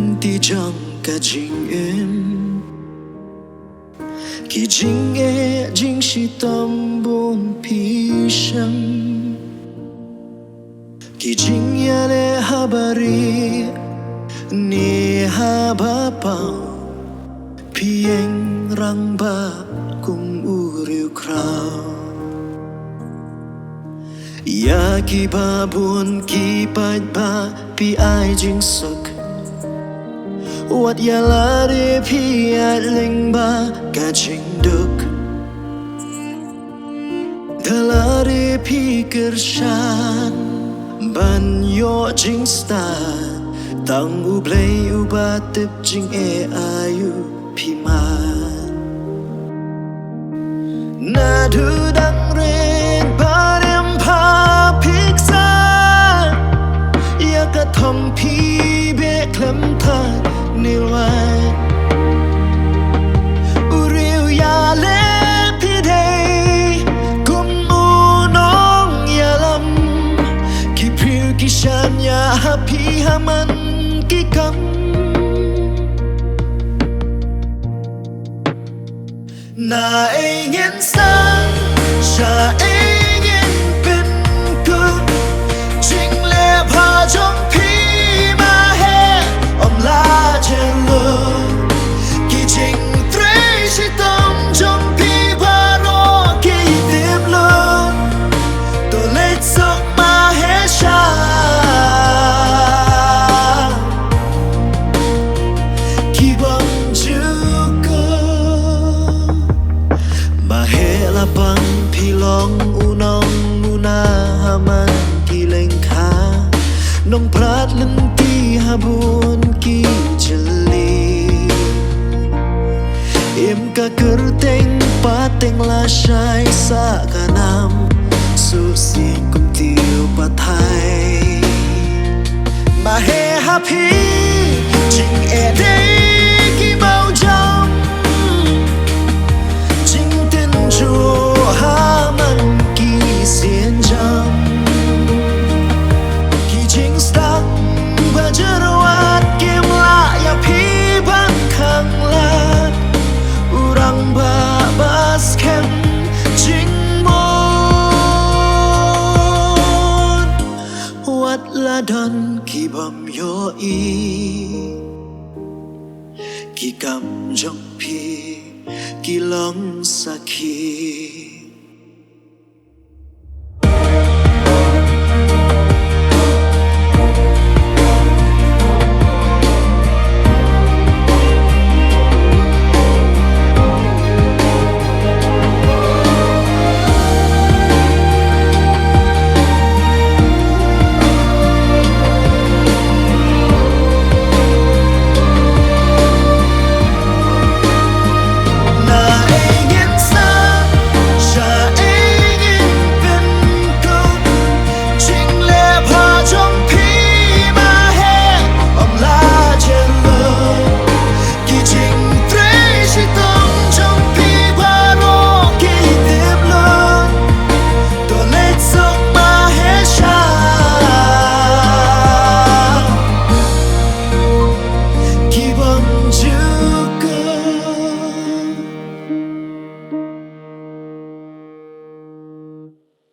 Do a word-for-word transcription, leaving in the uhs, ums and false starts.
lynti jong ka jingim. Ki jingeh jingshitom bun phi shem. Ki jingïaleh haba rieh ne haba paw, phi ïeng rangbah kum u riewkhraw. Ïa kiba bun ki paidbah phi ai jingsuk. Wat ïa lade phi ïaid lyngba ka jingduk. Da lade phi kyrshan ban ïoh jingstad, tang U Blei uba tip jingeh aïu phi man. Naduh dang rit barim pha phi ksan, ïa ka thong phi beh khlem thait nilwai. U riewïaleh phi dei kum u nongïalam, ki briew ki shaniah ha phi ha man ki kam. Na ei ngin sah, sha ei ngin pynkut, jingleh bha jong phi ma heh ym lah jer lut. Ki jingtrei shitom jong phi baroh ki tip lut. To leit suk ma heh sha ki bym ju kut. Ma heh la pang phi long u nongmuna ha man ki lyngkha, nongprat lynti ha bun ki jylliew. Im ka kyrteng pateng lashai sah ka nam, suh sien kum tiew pathai. Ma heh ha phi, jingeh dei ki mawjam, jingtynjuh ha man ki sienjam. Ki jingstad ba jyrwat kim lah ïa phi ban khanglad. U rangbah ba skhem jingmut, wat la don ki bym ïohi, ki kam jong phi ki long sakhi.